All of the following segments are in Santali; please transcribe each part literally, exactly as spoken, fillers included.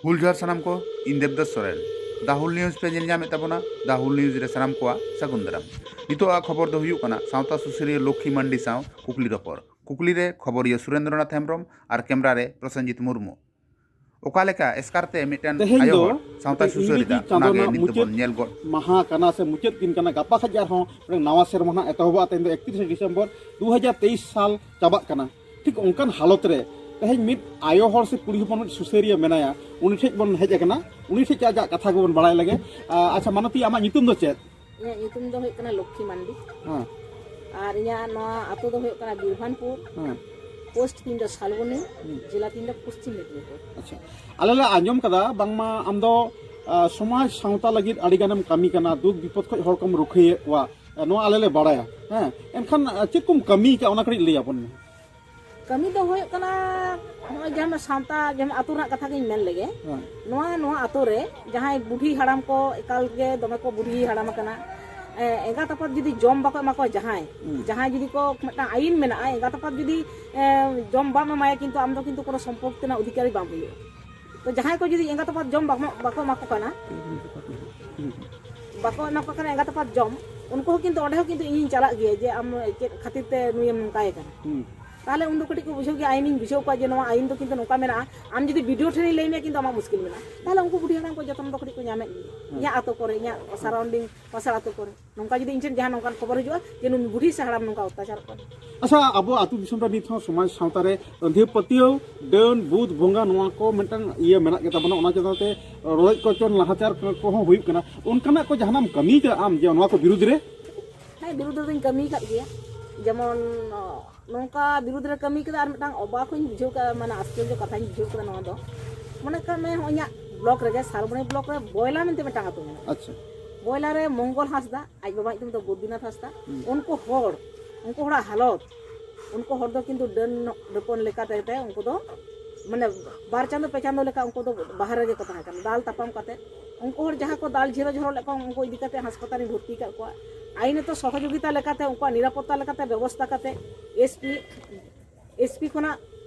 ᱦᱩᱞ ᱡᱚᱦᱟᱨ ᱥᱟᱱᱟᱢ ᱠᱚ, ᱤᱧ ᱫᱮᱵᱫᱟᱥ ᱥᱚᱨᱮᱱ᱾ ᱫᱟ ᱦᱩᱞ ᱱᱤᱭᱩᱡᱽ ᱯᱮ ᱧᱮᱞ ᱧᱟᱢᱮᱫ ᱛᱟᱵᱚᱱᱟ᱾ ᱫᱟ ᱦᱩᱞ ᱱᱤᱭᱩᱡᱽ ᱨᱮ ᱥᱟᱱᱟᱢ ᱠᱚᱣᱟᱜ ᱥᱟᱹᱜᱩᱱ ᱫᱟᱨᱟᱢ᱾ ᱱᱤᱛᱚᱜ ᱟᱜ ᱠᱷᱚᱵᱚᱨ ᱫᱚ ᱦᱩᱭᱩᱜ ᱠᱟᱱᱟ ᱥᱟᱶᱛᱟ ᱥᱩᱥᱟᱹᱨᱤᱭᱟᱹ ᱞᱚᱠᱠᱷᱤ ᱢᱟᱱᱰᱤ ᱥᱟᱶ ᱠᱩᱠᱞᱤ ᱨᱚᱯᱚᱲ᱾ ᱠᱩᱠᱞᱤ ᱨᱮ ᱠᱷᱚᱵᱚᱨᱤᱭᱟᱹ ᱥᱩᱨᱮᱱᱫᱨᱚᱱᱟᱛᱷ ᱦᱮᱢᱵᱨᱚᱢ ᱟᱨ ᱠᱮᱢᱨᱟ ᱨᱮ ᱯᱨᱚᱥᱮᱱᱡᱤᱛ ᱢᱩᱨᱢᱩ᱾ ᱚᱠᱟ ᱞᱮᱠᱟ ᱮᱥᱠᱟᱨ ᱛᱮ ᱢᱤᱫᱴᱮᱱ ᱛᱮᱦᱮᱧ ᱟᱭᱳ ᱫᱚ ᱦᱚᱲ ᱥᱟᱶᱛᱟ ᱢᱤᱫᱴᱮᱱ ᱥᱩᱥᱟᱹᱨ ᱤᱝᱨᱮᱡᱤ ᱮᱫᱟ, ᱪᱟᱸᱫᱳ ᱚᱱᱟᱜᱮ ᱨᱮᱱᱟᱜ ᱱᱤᱛ ᱢᱩᱪᱟᱹᱫ ᱫᱚᱵᱚᱱ ᱧᱮᱞ ᱜᱚᱫ᱾ ᱢᱟᱦᱟ ᱠᱟᱱᱟ ᱥᱮ ᱢᱩᱪᱟᱹᱫ ᱫᱤᱱ ᱠᱟᱱᱟ᱾ ᱜᱟᱯᱟ ᱠᱷᱚᱱ ᱟᱨᱦᱚᱸ ᱢᱤᱫᱴᱮᱱ ᱱᱟᱣᱟ ᱥᱮᱨᱢᱟ ᱱᱟᱜ ᱮᱛᱚᱦᱚᱵᱚᱜᱼᱟ᱾ ᱛᱮᱦᱮᱧ ᱫᱚ ᱮᱠᱛᱨᱤᱥᱮ ᱰᱤᱥᱮᱢᱵᱚᱨ ᱫᱩ ᱦᱟᱡᱟᱨ ᱛᱮᱭᱤᱥ ᱥᱟᱞ ᱪᱟᱵᱟᱜ ᱠᱟᱱᱟ᱾ ᱴᱷᱤᱠ ᱚᱱᱠᱟᱱ ᱦᱟᱞᱚᱛ ᱨᱮ ᱛᱮᱦᱮᱧ ᱢᱤᱫ ᱟᱭᱳ ᱦᱚᱲ ᱥᱮ ᱠᱩᱲᱤ ᱦᱚᱯᱚᱱ ᱢᱤᱫ ᱥᱩᱥᱟᱹᱨᱤᱭᱟᱹ ᱢᱮᱱᱟᱭᱟ, ᱩᱱᱤ ᱴᱷᱮᱡ ᱵᱚᱱ ᱦᱮᱡ ᱟᱠᱟᱱᱟ, ᱩᱱᱤ ᱴᱷᱮᱡ ᱟᱡᱟᱜ ᱠᱟᱛᱷᱟ ᱜᱮᱵᱚᱱ ᱵᱟᱲᱟᱭ ᱞᱮᱜᱮ᱾ ᱟ, ᱟᱪᱪᱷᱟ ᱢᱟᱱᱚᱛᱤ, ᱟᱢᱟᱜ ᱧᱩᱛᱩᱢ ᱫᱚ ᱪᱮᱫ? ᱤᱧᱟᱹᱜ ᱧᱩᱛᱩᱢ ᱫᱚ ᱦᱩᱭᱩᱜ ᱠᱟᱱᱟ ᱞᱚᱠᱠᱷᱤ ᱢᱟᱱᱰᱤ᱾ ᱦᱮᱸ᱾ ᱟᱨ ᱤᱧᱟᱹᱜ ᱱᱚᱣᱟ ᱟᱛᱳ ᱫᱚ ᱦᱩᱭᱩᱜ ᱠᱟᱱᱟ ᱵᱤᱨᱵᱷᱟᱱᱯᱩᱨ᱾ ᱦᱮᱸ᱾ ᱯᱳᱥᱴ ᱛᱤᱧ ᱫᱚ ᱥᱟᱞᱵᱚᱱᱤ᱾ ᱦᱩᱸ᱾ ᱡᱮᱞᱟ ᱛᱤᱧ ᱫᱚ ᱯᱚᱥᱪᱤᱢ ᱢᱮᱫᱽᱱᱤᱯᱩᱨ᱾ ᱟᱪᱪᱷᱟ, ᱟᱞᱮ ᱞᱮ ᱟᱸᱡᱚᱢ ᱠᱟᱫᱟ ᱵᱟᱝᱢᱟ ᱟᱢ ᱫᱚ, ᱟ, ᱥᱚᱢᱟᱡᱽ ᱥᱟᱶᱛᱟ ᱞᱟᱹᱜᱤᱫ ᱟᱹᱰᱤ ᱜᱟᱱᱮᱢ ᱠᱟᱹᱢᱤ ᱠᱟᱱᱟ, ᱫᱩᱠ ᱵᱤᱯᱚᱫ ᱠᱷᱚᱱ ᱦᱚᱲ ᱠᱚᱢ ᱨᱩᱠᱷᱤᱭᱟᱹᱭᱮᱫ ᱠᱚᱣᱟ, ᱟ, ᱱᱚᱣᱟ ᱟᱞᱮ ᱞᱮ ᱵᱟᱲᱟᱭᱟ᱾ ᱦᱮᱸ, ᱮᱱᱠᱷᱟᱱ, ᱟ, ᱪᱮᱫ ᱠᱚᱢ ᱠᱟᱹᱢᱤ ᱠᱟᱜᱼᱟ, ᱚᱱᱟ ᱠᱟᱹᱴᱤᱡ ᱞᱟᱹᱭ ᱟᱵᱚᱱ ᱢᱮ᱾ ᱠᱟᱹᱢᱤ ᱫᱚ ᱦᱩᱭᱩᱜ ᱠᱟᱱᱟ, ᱱᱚᱜᱼᱚᱭ ᱡᱟᱦᱟᱸ ᱥᱟᱶᱛᱟ, ᱡᱮᱢᱚᱱ ᱟᱹᱛᱩ ᱨᱮᱱᱟᱜ ᱠᱟᱛᱷᱟ ᱜᱤᱧ ᱢᱮᱱ ᱞᱮᱜᱮ᱾ ᱦᱮᱸ᱾ ᱱᱚᱣᱟ, ᱱᱚᱣᱟ ᱟᱹᱛᱩ ᱨᱮ ᱡᱟᱦᱟᱸᱭ ᱵᱩᱰᱷᱤ ᱦᱟᱲᱟᱢ ᱠᱚ ᱮᱠᱟᱞ ᱜᱮ ᱫᱚᱢᱮ ᱠᱚ ᱵᱩᱰᱷᱤ ᱦᱟᱲᱟᱢ ᱟᱠᱟᱱᱟ, ᱮ, ᱮᱸᱜᱟᱛ ᱟᱯᱟᱛ ᱡᱩᱫᱤ ᱡᱚᱢ ᱵᱟᱠᱚ ᱮᱢᱟ ᱠᱚᱣᱟ, ᱡᱟᱦᱟᱸᱭ, ᱦᱩᱸ᱾ ᱡᱟᱦᱟᱸᱭ ᱡᱩᱫᱤ ᱠᱚ, ᱢᱤᱫᱴᱟᱝ ᱟᱹᱭᱤᱱ ᱢᱮᱱᱟᱜᱼᱟ, ᱮᱸᱜᱟᱛ ᱟᱯᱟᱛ ᱡᱩᱫᱤ, ᱮ, ᱡᱚᱢ ᱵᱟᱢ ᱮᱢᱟᱭᱟ, ᱠᱤᱱᱛᱩ ᱟᱢ ᱫᱚ ᱠᱤᱱᱛᱩ ᱠᱳᱱᱳ ᱥᱚᱢᱯᱚᱛᱛᱤ ᱨᱮᱱᱟᱜ ᱚᱫᱷᱤᱠᱟᱨᱤ ᱵᱟᱢ ᱦᱩᱭᱩᱜᱼᱟ᱾ ᱛᱚ ᱡᱟᱦᱟᱸᱭ ᱠᱚ ᱡᱩᱫᱤ ᱮᱸᱜᱟᱛ ᱟᱯᱟᱛ ᱡᱚᱢ ᱵᱟᱠᱚ, ᱵᱟᱠᱚ ᱮᱢᱟ ᱠᱚ ᱠᱟᱱᱟ, ᱵᱟᱠᱚ ᱮᱢᱟ ᱠᱚ ᱠᱟᱱᱟ ᱮᱸᱜᱟᱛ ᱟᱯᱟᱛ ᱡᱚᱢ, ᱩᱱᱠᱩ ᱦᱚᱸ ᱠᱤᱱᱛᱩ ᱚᱸᱰᱮ ᱦᱚᱸ ᱠᱤᱱᱛᱩ ᱤᱧᱤᱧ ᱪᱟᱞᱟᱜ ᱜᱮᱭᱟ ᱡᱮ ᱟᱢ ᱪᱮᱫ ᱠᱷᱟᱹᱛᱤᱨ ᱛᱮ ᱱᱩᱭᱮᱢ ᱱᱚᱝᱠᱟᱭᱮ ᱠᱟᱱᱟ᱾ ᱦᱩᱸ᱾ ᱛᱟᱦᱚᱞᱮ ᱩᱱᱫᱚ ᱠᱟᱹᱴᱤᱡ ᱠᱚ ᱵᱩᱡᱷᱟᱹᱣ ᱜᱮᱭᱟ, ᱟᱭᱤᱱᱤᱧ ᱵᱩᱡᱷᱟᱹᱣ ᱠᱚᱣᱟ ᱡᱮ ᱱᱚᱣᱟ ᱟᱭᱤᱱ ᱫᱚ ᱠᱤᱱᱛᱩ ᱱᱚᱝᱠᱟ ᱢᱮᱱᱟᱜᱼᱟ, ᱟᱢ ᱡᱩᱫᱤ ᱵᱤ ᱰᱤ ᱳ ᱴᱷᱮᱱᱤᱧ ᱞᱟᱹᱭ ᱢᱮᱭᱟ ᱠᱤᱱᱛᱩ ᱟᱢᱟᱜ ᱢᱩᱥᱠᱤᱞ ᱢᱮᱱᱟᱜᱼᱟ᱾ ᱛᱟᱦᱚᱞᱮ ᱩᱱᱠᱩ ᱵᱩᱰᱷᱤ ᱦᱟᱲᱟᱢ ᱠᱚ ᱡᱚᱛᱚᱱ ᱫᱚ ᱠᱟᱹᱴᱤᱡ ᱠᱚ ᱧᱟᱢᱮᱫ ᱜᱮᱭᱟ᱾ ᱦᱩᱸ᱾ ᱤᱧᱟᱹᱜ ᱟᱛᱳ ᱠᱚᱨᱮ, ᱤᱧᱟᱹᱜ surrounding, ᱯᱟᱥᱮᱨ ᱟᱛᱳ ᱠᱚᱨᱮ ᱱᱚᱝᱠᱟ ᱡᱩᱫᱤ ᱤᱧ ᱴᱷᱮᱱ ᱡᱟᱦᱟᱸ ᱱᱚᱝᱠᱟᱱ ᱠᱷᱚᱵᱚᱨ ᱦᱤᱡᱩᱜᱼᱟ ᱡᱮ ᱱᱩᱭ ᱵᱩᱰᱷᱤ ᱥᱮ ᱦᱟᱲᱟᱢ ᱱᱚᱝᱠᱟ ᱚᱛᱛᱟᱪᱟᱨᱚᱜ ᱠᱟᱱᱟ᱾ ᱟᱪᱪᱷᱟ, ᱟᱵᱚ ᱟᱹᱛᱩ ᱫᱤᱥᱚᱢ ᱨᱮ ᱱᱤᱛ ᱦᱚᱸ ᱥᱚᱢᱟᱡᱽ ᱥᱟᱶᱛᱟ ᱨᱮ ᱟᱹᱸᱫᱷᱟᱹ ᱯᱟᱹᱛᱭᱟᱹᱣ, ᱰᱟᱹᱱ, ᱵᱷᱩᱛ, ᱵᱚᱸᱜᱟ, ᱱᱚᱣᱟ ᱠᱚ ᱢᱤᱫᱴᱟᱝ ᱤᱭᱟᱹ ᱢᱮᱱᱟᱜ ᱜᱮ ᱛᱟᱵᱚᱱᱟ, ᱚᱱᱟ ᱪᱮᱛᱟᱱ ᱛᱮ ᱨᱚᱰᱚᱡ ᱠᱚᱪᱚᱞ, ᱱᱟᱦᱟᱪᱟᱨ ᱠᱚᱦᱚᱸ ᱦᱩᱭᱩᱜ ᱠᱟᱱᱟ᱾ ᱚᱱᱠᱟᱱᱟᱜ ᱠᱚ ᱡᱟᱦᱟᱱᱟᱜ ᱮᱢ ᱠᱟᱹᱢᱤ ᱠᱟᱜᱼᱟ ᱟᱢ ᱡᱮ ᱱᱚᱣᱟ ᱠᱚ ᱵᱤᱨᱩᱫᱽ ᱨᱮ? ᱦᱮᱸ, ᱵᱤᱨᱩᱫᱽ ᱨᱮᱫᱚᱧ ᱠᱟᱹᱢᱤ ᱟᱠᱟᱫ ᱜᱮᱭᱟ᱾ ᱡᱮᱢᱚᱱ, ᱚ, ᱱᱚᱝᱠᱟ ᱵᱤᱨᱩᱫᱽ ᱨᱮ ᱠᱟᱹᱢᱤ ᱠᱟᱫᱟ᱾ ᱟᱨ ᱢᱤᱫᱴᱟᱝ ᱚᱵᱟᱠ ᱦᱚᱸᱧ ᱵᱩᱡᱷᱟᱹᱣ ᱠᱟᱜᱼᱟ, ᱢᱟᱱᱮ ᱟᱥᱪᱚᱨᱡᱚ ᱠᱟᱛᱷᱟᱧ ᱵᱩᱡᱷᱟᱹᱣ ᱠᱟᱫᱟ ᱱᱚᱣᱟ ᱫᱚ᱾ ᱢᱚᱱᱮ ᱠᱟᱜ ᱢᱮ, ᱦᱚᱸᱜᱼᱚᱭ ᱤᱧᱟᱹᱜ ᱵᱞᱚᱠ ᱨᱮᱜᱮ, ᱥᱟᱨᱵᱚᱱᱤ ᱵᱞᱚᱠ ᱨᱮ ᱵᱚᱭᱞᱟ ᱢᱮᱱᱛᱮ ᱢᱤᱫᱴᱟᱝ ᱟᱹᱛᱩ ᱢᱮᱱᱟᱜᱼᱟ᱾ ᱟᱪᱪᱷᱟ᱾ ᱵᱚᱭᱞᱟ ᱨᱮ ᱢᱚᱝᱜᱚᱞ ᱦᱟᱸᱥᱫᱟ, ᱟᱡ ᱵᱟᱵᱟ ᱧᱩᱛᱩᱢ ᱫᱚ ᱵᱚᱫᱨᱤᱱᱟᱛᱷ ᱦᱟᱸᱥᱫᱟ᱾ ᱦᱩᱸ᱾ ᱩᱱᱠᱩ ᱦᱚᱲ, ᱩᱱᱠᱩ ᱦᱚᱲᱟᱜ ᱦᱟᱞᱚᱛ, ᱩᱱᱠᱩ ᱦᱚᱲ ᱫᱚ ᱠᱤᱱᱛᱩ ᱰᱟᱹᱱ ᱰᱟᱹᱯᱚᱱ ᱞᱮᱠᱟᱛᱮ ᱩᱱᱠᱩ ᱫᱚ, ᱢᱟᱱᱮ, ᱵᱟᱨ ᱪᱟᱸᱫᱚ ᱯᱮ ᱪᱟᱸᱫᱚ ᱞᱮᱠᱟ ᱩᱱᱠᱩ ᱫᱚ ᱵᱟᱦᱨᱮ ᱨᱮᱜᱮ ᱠᱚ ᱛᱟᱦᱮᱸ ᱠᱟᱱᱟ, ᱫᱟᱞ ᱛᱟᱯᱟᱢ ᱠᱟᱛᱮ᱾ ᱩᱱᱠᱩ ᱦᱚᱲ ᱡᱟᱦᱟᱸ ᱠᱚ ᱫᱟᱞ ᱡᱷᱤᱨᱚ ᱡᱷᱚᱨᱚ ᱞᱮᱫ ᱠᱚᱣᱟ, ᱩᱱᱠᱩ ᱤᱫᱤ ᱠᱟᱛᱮ ᱦᱟᱥᱯᱟᱛᱟᱞ ᱨᱤᱧ ᱵᱷᱚᱨᱛᱤ ᱟᱠᱟᱫ ᱠᱚᱣᱟ᱾ ᱟᱭᱤᱱᱚᱛᱚ ᱥᱚᱦᱚᱡᱳᱜᱤᱛᱟ ᱞᱮᱠᱟᱛᱮ, ᱩᱱᱠᱩᱣᱟᱜ ᱱᱤᱨᱟᱯᱚᱛᱛᱟ ᱞᱮᱠᱟᱛᱮ ᱵᱮᱵᱚᱥᱛᱟ ᱠᱟᱛᱮ, ᱮᱥ ᱯᱤ, ᱮᱥ ᱯᱤ ᱠᱷᱚᱱᱟᱜ,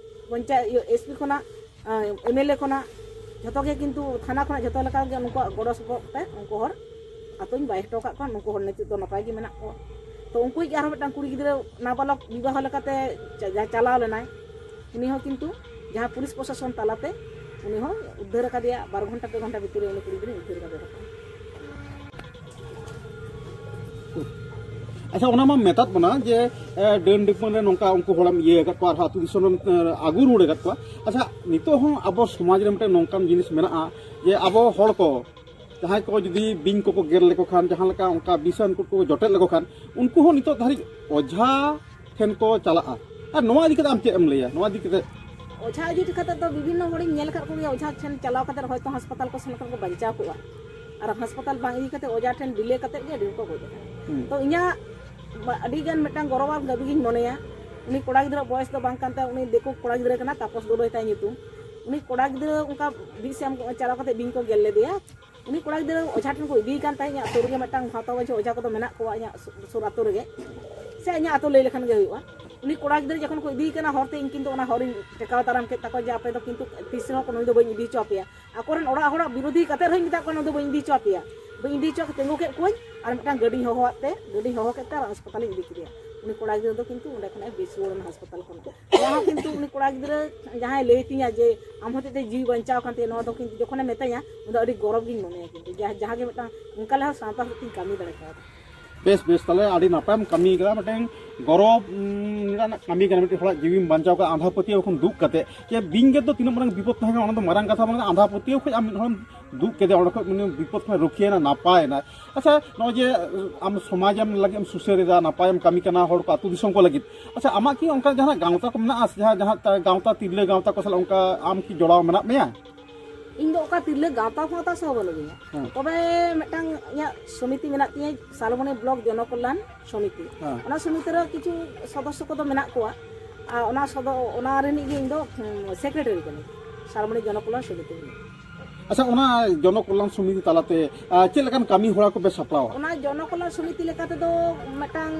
ᱯᱚᱧᱪᱟᱭᱮᱛ, ᱤᱭᱟᱹ, ᱮᱥ ᱯᱤ ᱠᱷᱚᱱᱟᱜ, ᱟᱸ, ᱮᱢ ᱮᱞ ᱮ ᱠᱷᱚᱱᱟᱜ, ᱡᱚᱛᱚ ᱜᱮ ᱠᱤᱱᱛᱩ ᱛᱷᱟᱱᱟ ᱠᱷᱚᱱᱟᱜ ᱡᱚᱛᱚ ᱞᱮᱠᱟ ᱜᱮ ᱩᱱᱠᱩᱣᱟᱜ ᱜᱚᱲᱚ ᱥᱚᱯᱚᱦᱚᱫ ᱛᱮ ᱩᱱᱠᱩ ᱦᱚᱲ ᱟᱛᱳᱧ ᱵᱟᱭ ᱦᱚᱴᱚ ᱟᱠᱟᱫ ᱠᱚᱣᱟ᱾ ᱩᱱᱠᱩ ᱦᱚᱲ ᱱᱤᱛᱚᱜ ᱫᱚ ᱱᱟᱯᱟᱭ ᱜᱮ ᱢᱮᱱᱟᱜ ᱠᱚᱣᱟ᱾ ᱛᱚ ᱩᱱᱠᱩ ᱜᱮ ᱟᱨᱦᱚᱸ ᱢᱤᱫᱴᱟᱝ ᱠᱩᱲᱤ ᱜᱤᱫᱽᱨᱟᱹ ᱱᱟᱵᱟᱞᱚᱠ ᱵᱤᱵᱟᱦᱚ ᱞᱮᱠᱟᱛᱮ ᱪᱟ-, ᱡᱟ-, ᱪᱟᱞᱟᱣ ᱞᱮᱱᱟᱭ, ᱩᱱᱤ ᱦᱚᱸ ᱠᱤᱱᱛᱩ ᱡᱟᱦᱟᱸ ᱯᱩᱞᱤᱥ ᱯᱨᱚᱥᱟᱥᱚᱱ ᱛᱟᱞᱟᱛᱮ ᱩᱱᱤ ᱦᱚᱸ ᱩᱫᱽᱫᱷᱟᱹᱨ ᱟᱠᱟᱫᱮᱭᱟ᱾ ᱵᱟᱨ ᱜᱷᱚᱱᱴᱟ ᱯᱮ ᱜᱷᱚᱱᱴᱟ ᱵᱷᱤᱛᱤᱨ ᱨᱮ ᱩᱱᱤ ᱠᱩᱲᱤ ᱜᱤᱫᱽᱨᱟᱹᱧ ᱩᱫᱽᱫᱷᱟᱹᱨ ᱟᱠᱟᱫᱮᱭᱟ᱾ ᱟᱪᱪᱷᱟ, ᱚᱱᱟ ᱢᱟ ᱢᱮᱛᱟᱫ ᱵᱚᱱᱟ ᱡᱮ ᱮ, ᱰᱟᱹᱱ ᱰᱟᱹᱯᱟᱹᱱ ᱨᱮ ᱱᱚᱝᱠᱟ ᱩᱱᱠᱩ ᱦᱚᱲᱮᱢ ᱤᱭᱟᱹ ᱟᱠᱟᱫ ᱠᱚᱣᱟ ᱟᱨ ᱟᱹᱛᱩ ᱫᱤᱥᱚᱢ ᱨᱮᱢ ᱮ, ᱟᱹᱜᱩ ᱨᱩᱣᱟᱹᱲ ᱟᱠᱟᱫ ᱠᱚᱣᱟ᱾ ᱟᱪᱪᱷᱟ, ᱱᱤᱛᱚᱜ ᱦᱚᱸ ᱟᱵᱚ ᱥᱚᱢᱟᱡᱽ ᱨᱮ ᱢᱤᱫᱴᱮᱱ ᱱᱚᱝᱠᱟᱱ ᱡᱤᱱᱤᱥ ᱢᱮᱱᱟᱜᱼᱟ ᱡᱮ ᱟᱵᱚ ᱦᱚᱲ ᱠᱚ ᱡᱟᱦᱟᱸᱭ ᱠᱚ ᱡᱩᱫᱤ ᱵᱤᱧ ᱠᱚᱠᱚ ᱜᱮᱨ ᱞᱮᱠᱚ ᱠᱷᱟᱱ, ᱡᱟᱦᱟᱸ ᱞᱮᱠᱟ ᱚᱱᱠᱟ ᱵᱤᱥᱟᱱ ᱠᱚᱠᱚ ᱡᱚᱴᱮᱫ ᱞᱮᱠᱚ ᱠᱷᱟᱱ, ᱩᱱᱠᱩ ᱦᱚᱸ ᱱᱤᱛᱚᱜ ᱫᱷᱟᱹᱨᱤᱡ ᱚᱡᱷᱟ ᱴᱷᱮᱱ ᱠᱚ ᱪᱟᱞᱟᱜᱼᱟ᱾ ᱟᱨ ᱱᱚᱣᱟ ᱤᱫᱤ ᱠᱟᱛᱮ ᱟᱢ ᱪᱮᱫ ᱮᱢ ᱞᱟᱹᱭᱟ? ᱱᱚᱣᱟ ᱤᱫᱤ ᱠᱟᱛᱮ ᱚᱡᱷᱟ ᱤᱫᱤ ᱠᱟᱛᱮ ᱫᱚ ᱵᱤᱵᱷᱤᱱᱱᱚ ᱦᱚᱲᱤᱧ ᱧᱮᱞ ᱟᱠᱟᱫ ᱠᱚᱜᱮᱭᱟ, ᱚᱡᱷᱟ ᱴᱷᱮᱱ ᱪᱟᱞᱟᱣ ᱠᱟᱛᱮ ᱦᱚᱭᱛᱳ ᱦᱟᱥᱯᱟᱛᱟᱞ ᱠᱚ ᱥᱮᱱ ᱞᱮᱠᱷᱟᱱ ᱠᱚ ᱵᱟᱧᱪᱟᱣ ᱠᱚᱜᱼᱟ, ᱟᱨ ᱦᱟᱥᱯᱟᱛᱟᱞ ᱵᱟᱝ ᱤᱫᱤ ᱠᱟᱛᱮ ᱚᱡᱷᱟ ᱴᱷᱮᱱ delay ᱠᱟᱛᱮ ᱜᱮ ᱟᱹᱰᱤ ᱦᱚᱲ ᱠᱚ ᱜᱚᱡ ᱟᱠᱟᱱᱟ᱾ ᱦᱩᱸ᱾ ᱛᱚ ᱤᱧᱟᱹᱜ ᱢᱟ-, ᱟᱹᱰᱤ ᱜᱟᱱ ᱢᱤᱫᱴᱟᱝ ᱜᱚᱨᱚᱵᱟᱱ ᱫᱟᱹᱵᱤ ᱜᱤᱧ ᱢᱚᱱᱮᱭᱟ᱾ ᱩᱱᱤ ᱠᱚᱲᱟ ᱜᱤᱫᱽᱨᱟᱹ ᱵᱚᱭᱮᱥ ᱫᱚ ᱵᱟᱝ ᱠᱟᱱ ᱛᱟᱭᱟ, ᱩᱱᱤ ᱫᱤᱠᱩ ᱠᱚᱲᱟ ᱜᱤᱫᱽᱨᱟᱹ ᱠᱟᱱᱟ, ᱛᱟᱯᱚᱥ ᱜᱚᱫᱚᱭ ᱛᱟᱭ ᱧᱩᱛᱩᱢ᱾ ᱩᱱᱤ ᱠᱚᱲᱟ ᱜᱤᱫᱽᱨᱟᱹ ᱚᱱᱠᱟ ᱵᱤᱥ ᱮᱢ ᱪᱟᱞᱟᱣ ᱠᱟᱛᱮ ᱵᱤᱧ ᱠᱚ ᱜᱮᱨ ᱞᱮᱫᱮᱭᱟ᱾ ᱩᱱᱤ ᱠᱚᱲᱟ ᱜᱤᱫᱽᱨᱟᱹ ᱚᱡᱷᱟ ᱴᱷᱮᱱ ᱠᱚ ᱤᱫᱤᱭᱮ ᱠᱟᱱ ᱛᱟᱦᱮᱸᱫ᱾ ᱤᱧᱟᱹᱜ ᱥᱩᱨ ᱨᱮᱜᱮ ᱢᱤᱫᱴᱟᱝ ᱵᱷᱟᱶᱛᱟ ᱢᱟᱹᱡᱷᱤ ᱚᱡᱷᱟ ᱠᱚᱫᱚ ᱢᱮᱱᱟᱜ ᱠᱚᱣᱟ ᱤᱧᱟᱹᱜ ᱥᱩ-, ᱥᱩᱨ ᱟᱛᱳ ᱨᱮᱜᱮ, ᱥᱮ ᱤᱧᱟᱹᱜ ᱟᱛᱳ ᱞᱟᱹᱭ ᱞᱮᱠᱷᱟᱱ ᱜᱮ ᱦᱩᱭᱩᱜᱼᱟ᱾ ᱩᱱᱤ ᱠᱚᱲᱟ ᱜᱤᱫᱽᱨᱟᱹ ᱡᱚᱠᱷᱚᱱ ᱠᱚ ᱤᱫᱤᱭᱮ ᱠᱟᱱᱟ ᱦᱚᱨ ᱛᱮ, ᱤᱧ ᱠᱤᱱᱛᱩ ᱚᱱᱟ ᱦᱚᱨᱤᱧ ᱴᱮᱠᱟᱣ ᱫᱟᱨᱟᱢ ᱠᱮᱫ ᱛᱟᱠᱚᱣᱟ ᱡᱮ ᱟᱯᱮ ᱫᱚ ᱠᱤᱱᱛᱩ ᱛᱤᱥ ᱨᱮᱦᱚᱸ ᱱᱩᱭ ᱫᱚ ᱵᱟᱹᱧ ᱤᱫᱤ ᱦᱚᱪᱚ ᱟᱯᱮᱭᱟ᱾ ᱟᱠᱚᱨᱮᱱ ᱚᱲᱟᱜ ᱦᱚᱲᱟᱜ ᱵᱤᱨᱳᱫᱷᱤ ᱠᱟᱛᱮ ᱨᱮᱦᱚᱸᱧ ᱢᱮᱛᱟᱜ ᱠᱚᱣᱟ, ᱱᱩᱭ ᱫᱚ ᱵᱟᱹᱧ ᱤᱫᱤ ᱦᱚᱪᱚ ᱟᱯᱮᱭᱟ, ᱵᱟᱹᱧ ᱤᱫᱤ ᱦᱚᱪᱚ ᱟᱯᱮ᱾ ᱛᱤᱸᱜᱩ ᱠᱮᱫ ᱠᱚᱣᱟᱧ ᱟᱨ ᱢᱤᱫᱴᱟᱝ ᱜᱟᱹᱰᱤᱧ ᱦᱚᱦᱚᱣᱟᱫ ᱛᱮ, ᱜᱟᱹᱰᱤᱧ ᱦᱚᱦᱚ ᱠᱮᱫ ᱛᱮ ᱟᱨ ᱦᱟᱥᱯᱟᱛᱟᱞᱤᱧ ᱤᱫᱤ ᱠᱮᱫᱮᱭᱟ᱾ ᱩᱱᱤ ᱠᱚᱲᱟ ᱜᱤᱫᱽᱨᱟᱹ ᱫᱚ ᱠᱤᱱᱛᱩ ᱚᱸᱰᱮ ᱠᱷᱚᱱᱟᱜ ᱮ ᱵᱮᱥ ᱨᱩᱣᱟᱹᱲ ᱮᱱᱟ ᱦᱟᱥᱯᱟᱛᱟᱞ ᱠᱷᱚᱱᱟᱜ᱾ ᱱᱚᱣᱟ ᱦᱚᱸ ᱠᱤᱱᱛᱩ ᱩᱱᱤ ᱠᱚᱲᱟ ᱜᱤᱫᱽᱨᱟᱹ ᱡᱟᱦᱟᱸᱭ ᱞᱟᱹᱭ ᱛᱤᱧᱟ ᱡᱮ ᱟᱢ ᱦᱚᱛᱮᱡ ᱛᱮ ᱡᱤᱣᱤ ᱵᱟᱧᱪᱟᱣ ᱠᱟᱱ ᱛᱤᱧᱟ, ᱱᱚᱣᱟ ᱫᱚ ᱠᱤᱱᱛᱩ ᱡᱚᱠᱷᱚᱱᱮ ᱢᱮᱛᱟᱧᱟ, ᱩᱱ ᱫᱚ ᱟᱹᱰᱤ ᱜᱚᱨᱚᱵᱽ ᱜᱤᱧ ᱢᱚᱱᱮᱭᱟ᱾ ᱠᱤᱱᱛᱩ ᱡᱟᱦᱟᱸ, ᱡᱟᱦᱟᱸ ᱜᱮ ᱢᱤᱫᱴᱟᱝ ᱚᱱᱠᱟ ᱞᱮᱠᱟ ᱥᱟᱶᱛᱟ ᱦᱚᱛᱮᱡ ᱛᱤᱧ ᱠᱟᱹᱢᱤ ᱫᱟᱲᱮ ᱠᱟᱣᱫᱟ᱾ ᱵᱮᱥ ᱵᱮᱥ, ᱛᱟᱦᱞᱮ ᱟᱹᱰᱤ ᱱᱟᱯᱟᱭᱮᱢ ᱠᱟᱹᱢᱤ ᱠᱟᱫᱟ, ᱢᱤᱫᱴᱮᱱ ᱜᱚᱨᱚᱵᱽ ᱩᱸ, ᱨᱮᱱᱟᱜ ᱠᱟᱹᱢᱤ ᱠᱟᱱᱟ, ᱢᱤᱫᱴᱮᱱ ᱦᱚᱲᱟᱜ ᱡᱤᱣᱤᱢ ᱵᱟᱧᱪᱟᱣ ᱠᱟᱫᱟ ᱟᱸᱫᱷᱟ ᱯᱟᱹᱛᱭᱟᱹᱣ ᱠᱷᱚᱱ ᱫᱩᱜ ᱠᱟᱛᱮ᱾ ᱡᱮ ᱵᱤᱧ ᱜᱮᱨ ᱫᱚ ᱛᱤᱱᱟᱹᱜ ᱢᱟᱨᱟᱝ ᱵᱤᱯᱚᱫ ᱛᱟᱦᱮᱸ ᱠᱟᱱᱟ, ᱚᱱᱟ ᱫᱚ ᱢᱟᱨᱟᱝ ᱠᱟᱛᱷᱟ ᱵᱟᱝ ᱠᱟᱱᱟ, ᱟᱸᱫᱷᱟ ᱯᱟᱹᱛᱭᱟᱹᱣ ᱠᱷᱚᱱ ᱟᱢ ᱢᱤᱫ ᱦᱚᱲᱮᱢ ᱫᱩᱜ ᱠᱮᱫᱮᱭᱟ, ᱚᱸᱰᱮ ᱠᱷᱚᱱ ᱩᱱᱤ ᱵᱤᱯᱚᱫ ᱠᱷᱚᱱ ᱨᱩᱠᱷᱤᱭᱟᱹᱭᱮᱱᱟ, ᱱᱟᱯᱟᱭᱮᱱᱟ᱾ ᱟᱪᱪᱷᱟ, ᱱᱚᱜᱼᱚᱭ ᱡᱮ ᱟᱢ ᱥᱚᱢᱟᱡᱽ ᱮᱢ ᱞᱟᱹᱜᱤᱫ ᱮᱢ ᱥᱩᱥᱟᱹᱨ ᱮᱫᱟ, ᱱᱟᱯᱟᱭᱮᱢ ᱠᱟᱹᱢᱤ ᱠᱟᱱᱟ ᱦᱚᱲ ᱠᱚ, ᱟᱹᱛᱩ ᱫᱤᱥᱚᱢ ᱠᱚ ᱞᱟᱹᱜᱤᱫ, ᱟᱪᱪᱷᱟ, ᱟᱢᱟᱜ ᱠᱤ ᱚᱱᱠᱟ ᱡᱟᱦᱟᱱᱟᱜ ᱜᱟᱶᱛᱟ ᱠᱚ ᱢᱮᱱᱟᱜᱼᱟ ᱥᱮ ᱡᱟᱦᱟᱸ, ᱡᱟᱦᱟᱸ ᱜᱟᱶᱛᱟ, ᱛᱤᱨᱞᱟᱹ ᱜᱟᱶᱛᱟ ᱠᱚ ᱥᱟᱞᱟᱜ ᱚᱱᱠᱟ ᱟᱢ ᱠᱤ ᱡᱚᱲᱟᱣ ᱢᱮᱱᱟᱜ ᱢᱮᱭᱟ? ᱤᱧ ᱫᱚ ᱚᱠᱟ ᱛᱤᱨᱞᱟᱹ ᱜᱟᱶᱛᱟ ᱯᱷᱟᱶᱛᱟ ᱥᱟᱶ ᱵᱟᱹᱱᱩᱜᱤᱧᱟ᱾ ᱦᱮᱸ᱾ ᱛᱚᱵᱮ ᱢᱤᱫᱴᱟᱝ ᱤᱧᱟᱹᱜ ᱥᱚᱢᱤᱛᱤ ᱢᱮᱱᱟᱜ ᱛᱤᱧᱟᱹ, ᱥᱟᱞᱵᱚᱱᱤ ᱵᱞᱚᱠ ᱡᱚᱱᱚᱠᱚᱞᱭᱟᱱ ᱥᱚᱢᱤᱛᱤ᱾ ᱦᱮᱸ᱾ ᱚᱱᱟ ᱥᱚᱢᱤᱛᱤ ᱨᱮ ᱠᱤᱪᱷᱩ ᱥᱚᱫᱚᱥᱥᱚ ᱠᱚᱫᱚ ᱢᱮᱱᱟᱜ ᱠᱚᱣᱟ, ᱟᱨ ᱚᱱᱟ ᱥᱚᱫᱚ-, ᱚᱱᱟ ᱨᱤᱱᱤᱡ ᱜᱮ ᱤᱧ ᱫᱚ, ᱩᱸ, ᱥᱮᱠᱨᱮᱴᱟᱨᱤ ᱠᱟᱹᱱᱟᱹᱧ, ᱥᱟᱞᱵᱚᱱᱤ ᱡᱚᱱᱚᱠᱚᱞᱭᱟᱱ ᱥᱚᱢᱤᱛᱤ ᱨᱤᱱᱤᱡ᱾ ᱟᱪᱪᱷᱟ, ᱚᱱᱟ ᱡᱚᱱᱚ ᱠᱚᱞᱭᱟᱱ ᱥᱚᱢᱤᱛᱤ ᱛᱟᱞᱟᱛᱮ, ᱟᱨ, ᱪᱮᱫ ᱞᱮᱠᱟᱱ ᱠᱟᱹᱢᱤ ᱦᱚᱨᱟ ᱠᱚᱯᱮ ᱥᱟᱯᱲᱟᱣᱟ? ᱚᱱᱟ ᱡᱚᱱᱚ ᱠᱚᱞᱭᱟᱱ ᱥᱚᱢᱤᱛᱤ ᱞᱮᱠᱟ ᱛᱮᱫᱚ ᱢᱤᱫᱴᱟᱝ,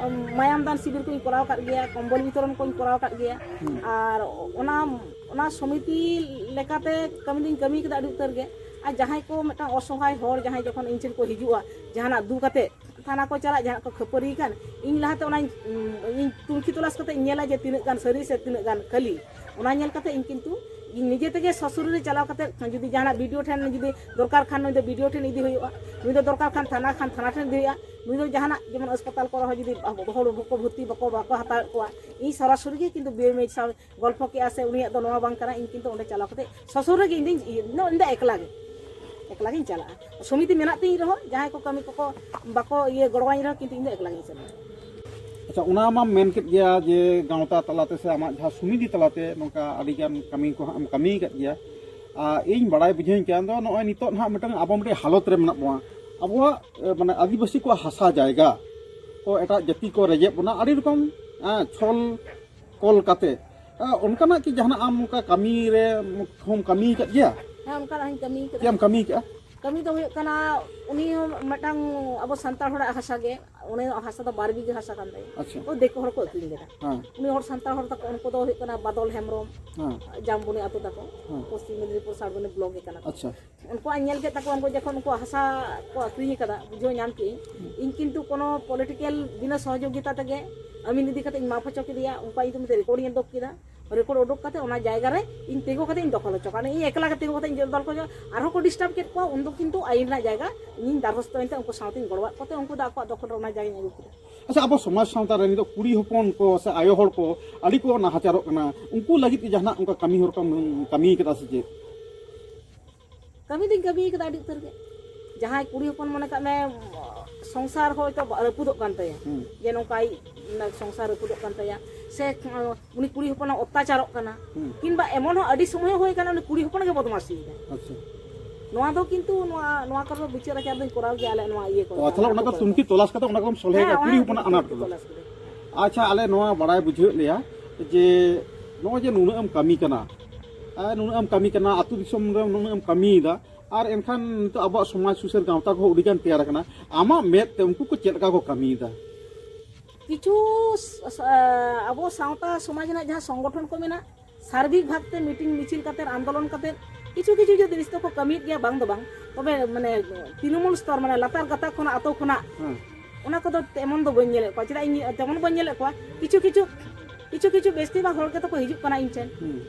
ᱩᱢ, ᱢᱟᱭᱟᱢ ᱫᱟᱱ ᱥᱤᱵᱤᱨ ᱠᱚᱧ ᱠᱚᱨᱟᱣ ᱟᱠᱟᱫ ᱜᱮᱭᱟ, ᱠᱚᱢᱵᱚᱞ ᱵᱤᱛᱚᱨᱚᱱ ᱠᱚᱧ ᱠᱚᱨᱟᱣ ᱟᱠᱟᱫ ᱜᱮᱭᱟ᱾ ᱟᱨ ᱚᱱᱟ, ᱚᱱᱟ ᱥᱚᱢᱤᱛᱤ ᱞᱮᱠᱟᱛᱮ ᱠᱟᱹᱢᱤ ᱫᱚᱧ ᱠᱟᱹᱢᱤ ᱠᱮᱫᱟ ᱟᱹᱰᱤ ᱩᱛᱟᱹᱨ ᱜᱮ᱾ ᱟᱨ ᱡᱟᱦᱟᱸᱭ ᱠᱚ ᱢᱤᱫᱴᱟᱝ ᱚᱥᱚᱦᱟᱭ ᱦᱚᱲ ᱡᱟᱦᱟᱸᱭ ᱡᱚᱠᱷᱚᱱ ᱤᱧ ᱴᱷᱮᱱ ᱠᱚ ᱦᱤᱡᱩᱜᱼᱟ ᱡᱟᱦᱟᱱᱟᱜ ᱫᱩ ᱠᱟᱛᱮ, ᱛᱷᱟᱱᱟ ᱠᱚ ᱪᱟᱞᱟᱜ, ᱡᱟᱦᱟᱱᱟᱜ ᱠᱚ ᱠᱷᱟᱹᱯᱟᱹᱨᱤ ᱠᱟᱱ, ᱤᱧ ᱞᱟᱦᱟᱛᱮ ᱚᱱᱟᱧ, ᱤᱧ ᱛᱩᱱᱠᱷᱤ ᱛᱚᱞᱟᱥ ᱠᱟᱛᱮ ᱤᱧ ᱧᱮᱞᱟ ᱡᱮ ᱛᱤᱱᱟᱹᱜ ᱜᱟᱱ ᱥᱟᱹᱨᱤ ᱥᱮ ᱛᱤᱱᱟᱹᱜ ᱜᱟᱱ ᱠᱷᱟᱹᱞᱤ᱾ ᱚᱱᱟ ᱧᱮᱞ ᱠᱟᱛᱮ ᱤᱧ ᱠᱤᱱᱛᱩ ᱤᱧ ᱱᱤᱡᱮ ᱛᱮᱜᱮ ᱥᱚᱥᱩᱨᱤ ᱨᱮ ᱪᱟᱞᱟᱣ ᱠᱟᱛᱮ ᱡᱩᱫᱤ ᱡᱟᱦᱟᱱᱟᱜ ᱵᱤ ᱰᱤ ᱳ ᱴᱷᱮᱱ ᱡᱩᱫᱤ ᱫᱚᱨᱠᱟᱨ ᱠᱷᱟᱱ, ᱱᱩᱭ ᱫᱚ ᱵᱤ ᱰᱤ ᱳ ᱴᱷᱮᱱ ᱤᱫᱤ ᱦᱩᱭᱩᱜᱼᱟ, ᱱᱩᱭ ᱫᱚ ᱫᱚᱨᱠᱟᱨ ᱠᱷᱟᱱ ᱛᱷᱟᱱᱟ ᱠᱷᱟᱱ ᱛᱷᱟᱱᱟ ᱴᱷᱮᱱ ᱤᱫᱤ ᱦᱩᱭᱩᱜᱼᱟ, ᱱᱩᱭ ᱫᱚ ᱡᱟᱦᱟᱱᱟᱜ ᱡᱮᱢᱚᱱ ᱦᱟᱥᱯᱟᱛᱟᱞ ᱠᱚᱨᱮ ᱦᱚᱸ ᱡᱩᱫᱤ ᱦᱚᱲ ᱵᱟᱠᱚ ᱵᱷᱚᱨᱛᱤ, ᱵᱟᱠᱚ, ᱵᱟᱠᱚ ᱦᱟᱛᱟᱣᱮᱫ ᱠᱚᱣᱟ, ᱤᱧ ᱥᱚᱨᱟᱥᱚᱨᱤ ᱜᱮ ᱠᱤᱱᱛᱩ ᱵᱤ ᱮᱢ ᱮᱭᱤᱪ ᱥᱟᱶ ᱜᱚᱞᱯᱷᱚ ᱠᱮᱜᱼᱟ ᱥᱮ ᱩᱱᱤᱭᱟᱜ ᱫᱚ ᱱᱚᱣᱟ ᱵᱟᱝ ᱠᱟᱱᱟ, ᱤᱧ ᱠᱤᱱᱛᱩ ᱚᱸᱰᱮ ᱪᱟᱞᱟᱣ ᱠᱟᱛᱮ ᱥᱚᱥᱩᱨ ᱨᱮᱜᱮ ᱤᱧ ᱫᱚᱧ ᱤᱭᱟᱹ, ᱤᱧ ᱫᱚ ᱮᱠᱞᱟ ᱜᱮ, ᱮᱠᱞᱟ ᱜᱤᱧ ᱪᱟᱞᱟᱜᱼᱟ᱾ ᱥᱚᱢᱤᱛᱤ ᱢᱮᱱᱟᱜ ᱛᱤᱧ ᱨᱮᱦᱚᱸ ᱡᱟᱦᱟᱸᱭ ᱠᱚ ᱠᱟᱹᱢᱤ ᱠᱚᱠᱚ ᱵᱟᱠᱚ ᱤᱭᱟᱹ ᱜᱚᱲᱚᱣᱟᱹᱧ ᱨᱮᱦᱚᱸ ᱠᱤᱱᱛᱩ ᱤᱧ ᱫᱚ ᱮᱠᱞᱟ ᱜᱤᱧ ᱥᱮᱱᱚᱜᱼᱟ᱾ ᱟᱪᱪᱷᱟ, ᱚᱱᱟ ᱢᱟᱢ ᱢᱮᱱ ᱠᱮᱫ ᱜᱮᱭᱟ ᱡᱮ ᱜᱟᱶᱛᱟ ᱛᱟᱞᱟᱛᱮ ᱥᱮ ᱟᱢᱟᱜ ᱡᱟᱦᱟᱸ ᱥᱚᱢᱤᱛᱤ ᱛᱟᱞᱟᱛᱮ ᱱᱚᱝᱠᱟ ᱟᱹᱰᱤᱜᱟᱱ ᱠᱟᱹᱢᱤ ᱠᱚ ᱦᱟᱸᱜ ᱮᱢ ᱠᱟᱹᱢᱤ ᱟᱠᱟᱫ ᱜᱮᱭᱟ᱾ ᱟᱨ ᱤᱧ ᱵᱟᱲᱟᱭ ᱵᱩᱡᱷᱟᱹᱣ ᱠᱟᱱ ᱫᱚ ᱱᱚᱜᱼᱚᱭ ᱱᱤᱛᱚᱜ ᱱᱟᱦᱟᱜ ᱢᱤᱫᱴᱟᱝ ᱟᱵᱚ ᱢᱤᱫᱴᱮᱱ ᱦᱟᱞᱚᱛ ᱨᱮ ᱢᱮᱱᱟᱜ ᱵᱚᱱᱟ᱾ ᱟᱵᱚᱣᱟᱜ, ᱮ, ᱢᱟᱱᱮ ᱟᱹᱫᱤᱵᱟᱹᱥᱤ ᱠᱚᱣᱟᱜ ᱦᱟᱥᱟ ᱡᱟᱭᱜᱟ ᱠᱚ ᱮᱴᱟᱜ ᱡᱟᱹᱛᱤ ᱠᱚ ᱨᱮᱡᱮᱫ ᱵᱚᱱᱟ, ᱟᱹᱰᱤ ᱨᱚᱠᱚᱢ, ᱮ, ᱪᱷᱚᱞ ᱠᱚᱞ ᱠᱟᱛᱮ, ᱮ, ᱚᱱᱠᱟᱱᱟᱜ ᱠᱤ ᱡᱟᱦᱟᱱᱟᱜ ᱟᱢ ᱚᱱᱠᱟ ᱠᱟᱹᱢᱤ ᱨᱮ ᱦᱚᱸᱢ ᱠᱟᱹᱢᱤ ᱟᱠᱟᱫ ᱜᱮᱭᱟ? ᱦᱮᱸ, ᱚᱱᱠᱟᱱᱟᱜ ᱦᱚᱸᱧ ᱠᱟᱹᱢᱤ ᱟᱠᱟᱫᱟ᱾ ᱪᱮᱫ ᱮᱢ ᱠᱟᱹᱢᱤ ᱟᱠᱟᱫᱼᱟ? ᱠᱟᱹᱢᱤ ᱫᱚ ᱦᱩᱭᱩᱜ ᱠᱟᱱᱟ, ᱩᱱᱤ ᱦᱚᱸ ᱢᱤᱫᱴᱟᱝ ᱟᱵᱚ ᱥᱟᱱᱛᱟᱲ ᱦᱚᱲᱟᱜ ᱦᱟᱥᱟ ᱜᱮ, ᱩᱱᱤᱭᱟᱜ ᱦᱟᱥᱟ ᱫᱚ ᱵᱟᱨ ᱵᱤᱜᱷᱟᱹ ᱦᱟᱥᱟ ᱠᱟᱱ ᱛᱟᱭᱟ᱾ ᱟᱪᱪᱷᱟ᱾ ᱛᱚ ᱫᱤᱠᱩ ᱦᱚᱲ ᱠᱚ ᱟᱹᱠᱷᱨᱤᱧ ᱞᱮᱫᱟ᱾ ᱦᱮᱸ᱾ ᱩᱱᱤ ᱦᱚᱲ ᱥᱟᱱᱛᱟᱲ ᱦᱚᱲ ᱛᱟᱠᱚ, ᱩᱱᱠᱩ ᱫᱚ ᱦᱩᱭᱩᱜ ᱠᱟᱱᱟ ᱵᱟᱫᱚᱞ ᱦᱮᱢᱵᱨᱚᱢ, ᱦᱮᱸ᱾ ᱡᱟᱢᱵᱚᱱᱤ ᱟᱹᱛᱩ ᱛᱟᱠᱚ, ᱦᱮᱸ᱾ ᱯᱚᱥᱪᱤᱢ ᱢᱮᱫᱽᱱᱤᱯᱩᱨ ᱥᱟᱲᱵᱚᱱᱤ ᱵᱞᱚᱠ ᱜᱮ ᱠᱟᱱᱟ ᱠᱚ᱾ ᱟᱪᱪᱷᱟ᱾ ᱩᱱᱠᱩᱣᱟᱜ ᱧᱮᱞ ᱠᱮᱫ ᱛᱟᱠᱚᱣᱟ, ᱩᱱᱠᱩ ᱡᱚᱠᱷᱚᱱ ᱩᱱᱠᱩ ᱦᱟᱥᱟ ᱠᱚ ᱟᱹᱠᱷᱨᱤᱧ ᱟᱠᱟᱫᱟ, ᱵᱩᱡᱷᱟᱹᱣ ᱧᱟᱢ ᱠᱮᱫᱟᱹᱧ᱾ ᱤᱧ ᱠᱤᱱᱛᱩ ᱠᱳᱱᱳ ᱯᱚᱞᱤᱴᱤᱠᱮᱞ ᱵᱤᱱᱟᱹ ᱥᱚᱦᱚᱡᱳᱜᱤᱛᱟ ᱛᱮᱜᱮ ᱟᱹᱢᱤᱱ ᱤᱫᱤ ᱠᱟᱛᱮ ᱤᱧ ᱢᱟᱯ ᱦᱚᱪᱚ ᱠᱮᱫᱮᱭᱟ, ᱩᱱᱠᱩᱣᱟᱜ ᱧᱩᱛᱩᱢ ᱛᱮ ᱨᱮᱠᱚᱨᱰ ᱤᱧ ᱩᱰᱩᱠ ᱠᱮᱫᱟ᱾ ᱨᱮᱠᱚᱨᱰ ᱩᱰᱩᱠ ᱠᱟᱛᱮ ᱚᱱᱟ ᱡᱟᱭᱜᱟ ᱨᱮ ᱤᱧ ᱛᱤᱸᱜᱩ ᱠᱟᱛᱮ ᱤᱧ ᱫᱚᱠᱷᱚᱞ ᱦᱚᱪᱚ ᱠᱟᱜᱼᱟ᱾ ᱤᱧ ᱮᱠᱞᱟ ᱜᱮ ᱛᱤᱸᱜᱩ ᱠᱟᱛᱮ ᱤᱧ ᱫᱚᱠᱷᱚᱞ ᱦᱚᱪᱚ, ᱟᱨᱦᱚᱸ ᱠᱚ ᱰᱤᱥᱴᱟᱨᱵ ᱠᱮᱫ ᱠᱚᱣᱟ, ᱩᱱᱫᱚ ᱠᱤᱱᱛᱩ ᱟᱭᱤᱱ ᱨᱮᱱᱟᱜ ᱡᱟᱭᱜᱟ ᱤᱧᱤᱧ ᱫᱟᱨᱦᱚᱥᱛᱚ ᱮᱱᱛᱮ ᱩᱱᱠᱩ ᱥᱟᱶᱛᱮᱧ ᱜᱚᱲᱚᱣᱟᱫ ᱠᱚᱛᱮ ᱩᱱᱠᱩ ᱫᱚ ᱟᱠᱚᱣᱟᱜ ᱫᱚᱠᱷᱚᱞ ᱨᱮ ᱚᱱᱟ ᱡᱟᱭᱜᱟᱧ ᱟᱹᱜᱩ ᱠᱮᱫᱟ᱾ ᱟᱪᱪᱷᱟ, ᱟᱵᱚ ᱥᱚᱢᱟᱡᱽ ᱥᱟᱶᱛᱟ ᱨᱮ ᱱᱤᱛᱚᱜ ᱠᱩᱲᱤ ᱦᱚᱯᱚᱱ ᱠᱚ ᱥᱮ ᱟᱭᱳ ᱦᱚᱲ ᱠᱚ ᱟᱹᱰᱤ ᱠᱚ ᱱᱟᱦᱟᱪᱟᱨᱚᱜ ᱠᱟᱱᱟ, ᱩᱱᱠᱩ ᱞᱟᱹᱜᱤᱫ ᱛᱮ ᱡᱟᱦᱟᱱᱟᱜ ᱚᱱᱠᱟ ᱠᱟᱹᱢᱤ ᱦᱚᱨᱟ ᱠᱚᱢ ᱠᱟᱹᱢᱤ ᱠᱟᱫᱟ ᱥᱮ ᱪᱮᱫ? ᱠᱟᱹᱢᱤ ᱫᱚᱧ ᱠᱟᱹᱢᱤ ᱠᱟᱫᱟ ᱟᱹᱰᱤ ᱩᱛᱟᱹᱨ ᱜᱮ᱾ ᱡᱟᱦᱟᱸᱭ ᱠᱩᱲᱤ ᱦᱚᱯᱚᱱ ᱢᱚᱱᱮ ᱠᱟᱜ ᱢᱮ, ᱥᱚᱝᱥᱟᱨ ᱦᱚᱭᱛᱳ ᱨᱟᱹᱯᱩᱫᱚᱜ ᱠᱟᱱ ᱛᱟᱭᱟ, ᱦᱩᱸ᱾ ᱡᱮ ᱱᱚᱝᱠᱟ ᱟᱡ ᱥᱚᱝᱥᱟᱨ ᱨᱟᱹᱯᱩᱫᱚᱜ ᱠᱟᱱ ᱛᱟᱭᱟ, ᱥᱮ ᱩᱱᱤ ᱠᱩᱲᱤ ᱦᱚᱯᱚᱱᱟᱜ ᱚᱛᱛᱟᱪᱟᱨᱚᱜ ᱠᱟᱱᱟ, ᱦᱩᱸ᱾ ᱠᱤᱝᱵᱟ ᱮᱢᱚᱱ ᱦᱚᱸ ᱟᱹᱰᱤ ᱥᱚᱢᱚᱭ ᱦᱚᱸ ᱦᱩᱭ ᱠᱟᱱᱟ ᱩᱱᱤ ᱠᱩᱲᱤ ᱦᱚᱯᱚᱱ ᱜᱮ ᱵᱚᱫᱢᱟᱥᱤᱭᱮᱫᱟ᱾ ᱟᱪᱪᱷᱟ᱾ ᱱᱚᱣᱟ ᱫᱚ ᱠᱤᱱᱛᱩ ᱱᱚᱣᱟ, ᱱᱚᱣᱟ ᱠᱚᱨᱮ ᱫᱚ ᱵᱤᱪᱟᱹᱨ ᱟᱪᱟᱨ ᱫᱚᱧ ᱠᱚᱨᱟᱣ ᱜᱮᱭᱟ ᱟᱞᱮ ᱱᱚᱣᱟ ᱤᱭᱟᱹ ᱠᱚᱨᱮ᱾ ᱚ, ᱛᱟᱦᱞᱮ ᱚᱱᱟ ᱫᱚ ᱟᱹᱛᱩ ᱠᱚᱨᱮ᱾ ᱛᱩᱱᱠᱷᱤ ᱛᱚᱞᱟᱥ ᱠᱟᱛᱮ ᱚᱱᱟ ᱠᱚᱢ ᱥᱚᱞᱦᱮᱭᱮᱫᱟ, ᱦᱮᱸ, ᱠᱩᱲᱤ ᱚᱱᱟ ᱦᱚᱯᱚᱱᱟᱜ ᱟᱱᱟᱴ ᱛᱩᱱᱠᱷᱤ ᱠᱚᱫᱚ᱾ ᱛᱚᱞᱟᱥ ᱠᱟᱛᱮ᱾ ᱟᱪᱪᱷᱟ, ᱟᱞᱮ ᱱᱚᱣᱟ ᱵᱟᱲᱟᱭ ᱵᱩᱡᱷᱟᱹᱣᱮᱫ ᱞᱮᱭᱟ ᱡᱮ ᱱᱚᱜᱼᱚᱭ ᱡᱮ ᱱᱩᱱᱟᱹᱜ ᱮᱢ ᱠᱟᱹᱢᱤ ᱠᱟᱱᱟ, ᱟᱨ ᱱᱩᱱᱟᱹᱜ ᱮᱢ ᱠᱟᱹᱢᱤ ᱠᱟᱱᱟ, ᱟᱹᱛᱩ ᱫᱤᱥᱚᱢ ᱨᱮ ᱱᱩᱱᱟᱹᱜ ᱮᱢ ᱠᱟᱹᱢᱤᱭᱮᱫᱟ, ᱟᱨ ᱮᱱᱠᱷᱟᱱ ᱱᱤᱛᱚᱜ ᱟᱵᱚᱣᱟᱜ ᱥᱚᱢᱟᱡᱽ ᱥᱩᱥᱟᱹᱨ ᱜᱟᱶᱛᱟ ᱠᱚᱦᱚᱸ ᱟᱹᱰᱤᱜᱟᱱ ᱛᱮᱭᱟᱨ ᱟᱠᱟᱱᱟ᱾ ᱟᱢᱟᱜ ᱢᱮᱫ ᱛᱮ ᱩᱱᱠᱩ ᱠᱚ ᱪᱮᱫ ᱞᱮᱠᱟ ᱠᱚ ᱠᱟᱹᱢᱤᱭᱮᱫᱟ? ᱠᱤᱪᱷᱩ ᱥ-, ᱥ-, ᱟᱵᱚ ᱥᱟᱶᱛᱟ ᱥᱚᱢᱟᱡᱽ ᱨᱮᱱᱟᱜ ᱡᱟᱦᱟᱸ ᱥᱚᱝᱜᱚᱴᱷᱚᱱ ᱠᱚ ᱢᱮᱱᱟᱜ, ᱥᱟᱨᱵᱤᱠ ᱵᱷᱟᱵᱽᱛᱮ ᱢᱤᱴᱤᱝ ᱢᱤᱪᱷᱤᱞ ᱠᱟᱛᱮᱫ, ᱟᱱᱫᱳᱞᱚᱱ ᱠᱟᱛᱮᱫ ᱠᱤᱪᱷᱩ ᱠᱤᱪᱷᱩ ᱡᱩᱫᱤ ᱡᱤᱱᱤᱥ ᱫᱚᱠᱚ ᱠᱟᱹᱢᱤᱭᱮᱫ ᱜᱮᱭᱟ, ᱵᱟᱝ ᱫᱚ ᱵᱟᱝ, ᱛᱚᱵᱮ ᱢᱟᱱᱮ ᱛᱨᱤᱱᱢᱩᱞ ᱥᱛᱚᱨ, ᱢᱟᱱᱮ ᱞᱟᱛᱟᱨ ᱜᱟᱛᱟᱠ ᱠᱷᱚᱱᱟᱜ, ᱟᱛᱳ ᱠᱷᱚᱱᱟᱜ, ᱦᱮᱸ᱾ ᱚᱱᱟ ᱠᱚᱫᱚ ᱛᱮᱢᱚᱱ ᱫᱚ ᱵᱟᱹᱧ ᱧᱮᱞᱮᱫ ᱠᱚᱣᱟ᱾ ᱪᱮᱫᱟᱜ ᱤᱧ ᱛᱮᱢᱚᱱ ᱵᱟᱹᱧ ᱧᱮᱞᱮᱫ ᱠᱚᱣᱟ? ᱠᱤᱪᱷᱩ ᱠᱤᱪᱷᱩ, ᱠᱤᱪᱷᱩ ᱠᱤᱪᱷᱩ ᱵᱮᱥᱤᱨ ᱵᱷᱟᱜᱽ ᱦᱚᱲ ᱜᱮᱛᱚ ᱠᱚ ᱦᱤᱡᱩᱜ ᱠᱟᱱᱟ ᱤᱧ ᱴᱷᱮᱱ᱾ ᱦᱩᱸ᱾